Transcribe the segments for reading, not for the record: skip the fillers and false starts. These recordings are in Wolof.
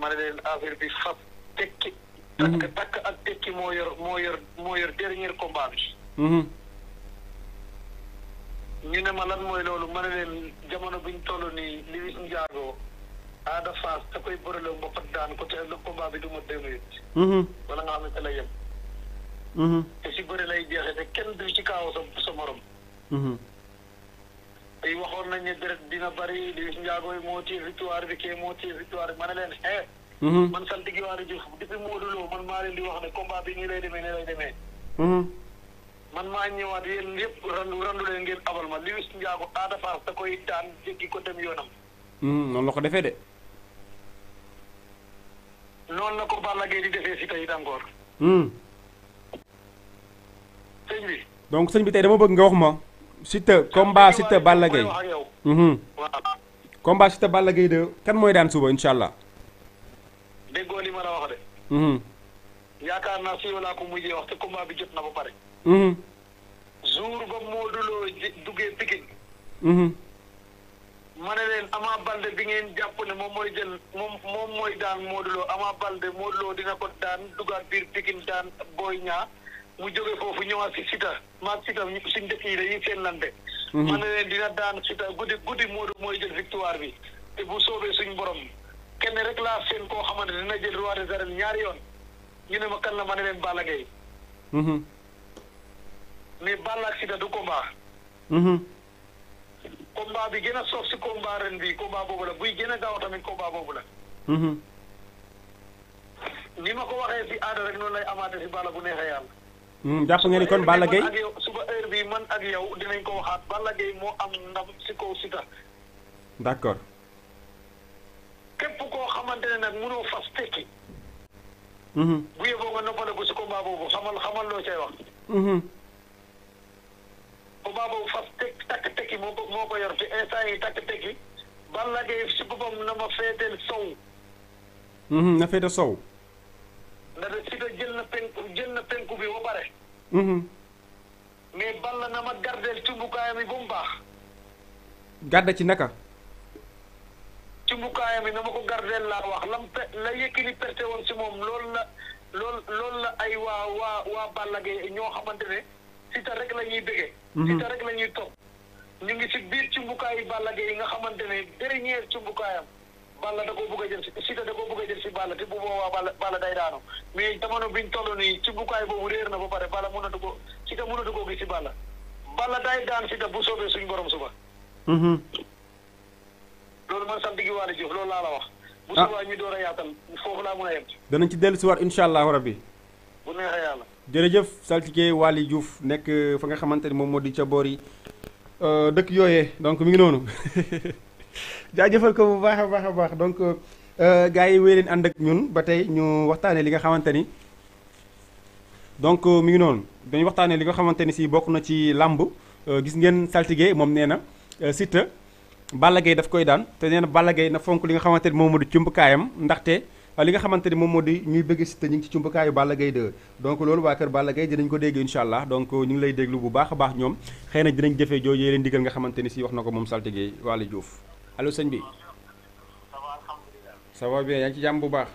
ma ne leen affaire bi fab tekki. takk ak tekki moo yor dernier combat bi. ñu ne ma lan mooy loolu ma ne leen jamono biñ toll nii Liss Ndiago Ada Fass da koy bërale mbopat daan ko te le combat bi du ma 2 minutes. wala nga xamante la yem. te si bëri lay jeexee te kenn du ci kaaw sa morom. tey waxoon nañ ne deret dina bëri Liss Ndiago yi moo téye victoire bi kii moo téye victoire bi ma ne leen man saltigi Waly Diouf depuis Modou Lo man maa leen di wax ne combat bi nii lay demee. man maa ñëwaat yéen yëpp randu leen ngeen abal ma Liss Ndiago Ada Fass da koy daan jéggi ko dem yoonam. noonu la ko defee de. noonu la ko Balla Gaye di defee si tey encore. sëñ bi. donc sëñ bi tey dama bëgg nga wax ma. Siteu combat Siteu Balla Gaye. combat Siteu Balla Gaye de kan mooy daan suba incha allah. déggoo li ma la wax de. yaakaar naa si laa ko mujjee wax te combat bi jot na ba pare. jour ba Modou Lo duggee Pikine. ma ne leen Ama Baldé bi ngeen jàpp ne moom mooy jël moom mooy daan Modou Lo Ama Baldé Modou Lo dina ko daan duggaat biir Pikine daan Boy Niang mu jóge foofu ñëwaat si Siteu maag Siteu suñ dëkk yi dañuy seen lante. ma ne leen dina daan Siteu guddi Modou mooy jël victoire bi te bu soobee suñ borom kenn rek laa seen koo xamante dina jël roi des arènes ñaari yoon ñu ne ma kan la ma ne leen Balla Gaye. mais Balla ak Siteu du combat. combat bi gën a soof si combat ren bi combat boobu la buy gën a gaaw tamit combat boobu la. ni ma ko waxee si aada rek noonu lay amaate si Balla bu neexee yàlla. jàpp nga ni kon Balla Gaye ak yow suba heure bi man ak yow dinañ ko waxaat Balla Gaye moo am ndam si kaw Siteu. d'accord. képp koo xamante ne nag mënoo fas tekki. bu yeboo nga noppaleku si combat boobu xamal loo cay wax. combat boobu fas takk tekki moo ko yor ci instant yi takk tekki Balla Gaye si boppam na ma féeteel sow. na féete sow. ndax Siteu jël na penku bi ba pare. mais Balla na ma gardeel cumbukaayam yi ba mu baax. garde ci naka. cumbukaayam yi na ma ko gardeel laa wax la Yékini perte woon si moom loolu la ay waa Balla Gaye ñoo xamante ne Siteu rek la ñuy bëggee. Siteu rek la ñuy topp ñu ngi si biir cumbukaayu Balla Gaye yi nga xamante ne dernier cumbukaayam Balla da koo bëgg a jël si Siteu da koo bëgg a jël si Balla te bu boobaa Balla day daanu mais jamono biñ toll nii cumbukaay boobu réer na ba pare Balla mënatu ko Siteu mënatu koo gis si Balla day daan Siteu bu soobee suñ borom suba. loolu man sant gi Waly Diouf loolu laa la wax. bu subaa ñu door a yaatal foofu laa mën a yem. danañ ci dellu si waat incha allahu rabbi. bu neexee yàlla. jërëjëf saltige Waly Diouf nekk fa nga xamante ni moom moo di ca boor yi dëkk yooyee donc mi ngi noonu jaajëfal ko bu baax a baax a baax donc gars yi wéy leen ànd ak ñun ba tey ñu waxtaanee li nga xamante ni donc mi ngi noonu dañu waxtaanee li nga xamante ni si bokk na ci làmb gis ngeen saltige moom nee na Siteu Balla Gaye daf koy daan te nee na Balla Gaye na fonk li nga xamante ni moom moo di cumbukaayam ndaxte li nga xamante ni moom moo di ñuy bëgg Siteu ñu ngi ci cumbukaayu Balla Gaye 2 donc loolu waa kër Balla Gaye dinañ ko dégg incha allah donc ñu ngi lay déglu bu baax a baax ñoom xëy na dinañ jëfee jooju yee leen digal nga xamante ni si wax na ko moom saltige Waly Diouf allo sëñ bi. ça va bien yaa ngi ci jàmm bu baax.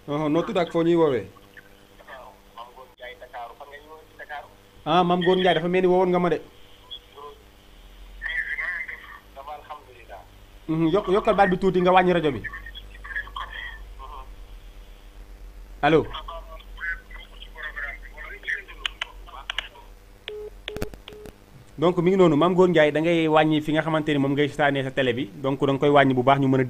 noo tudd ak foo ñuy woowee. ah Mame Gor Ndiaye dafa mel ni woowoon nga ma de. yokkal baat bi tuuti nga wàññi rajo bi allo. donc mi ngi noonu Mame Gor Ndiaye da ngay wàññi fi nga xamante ni moom ngay saanee sa télé bi donc da nga koy wàññi bu baax ñu mën a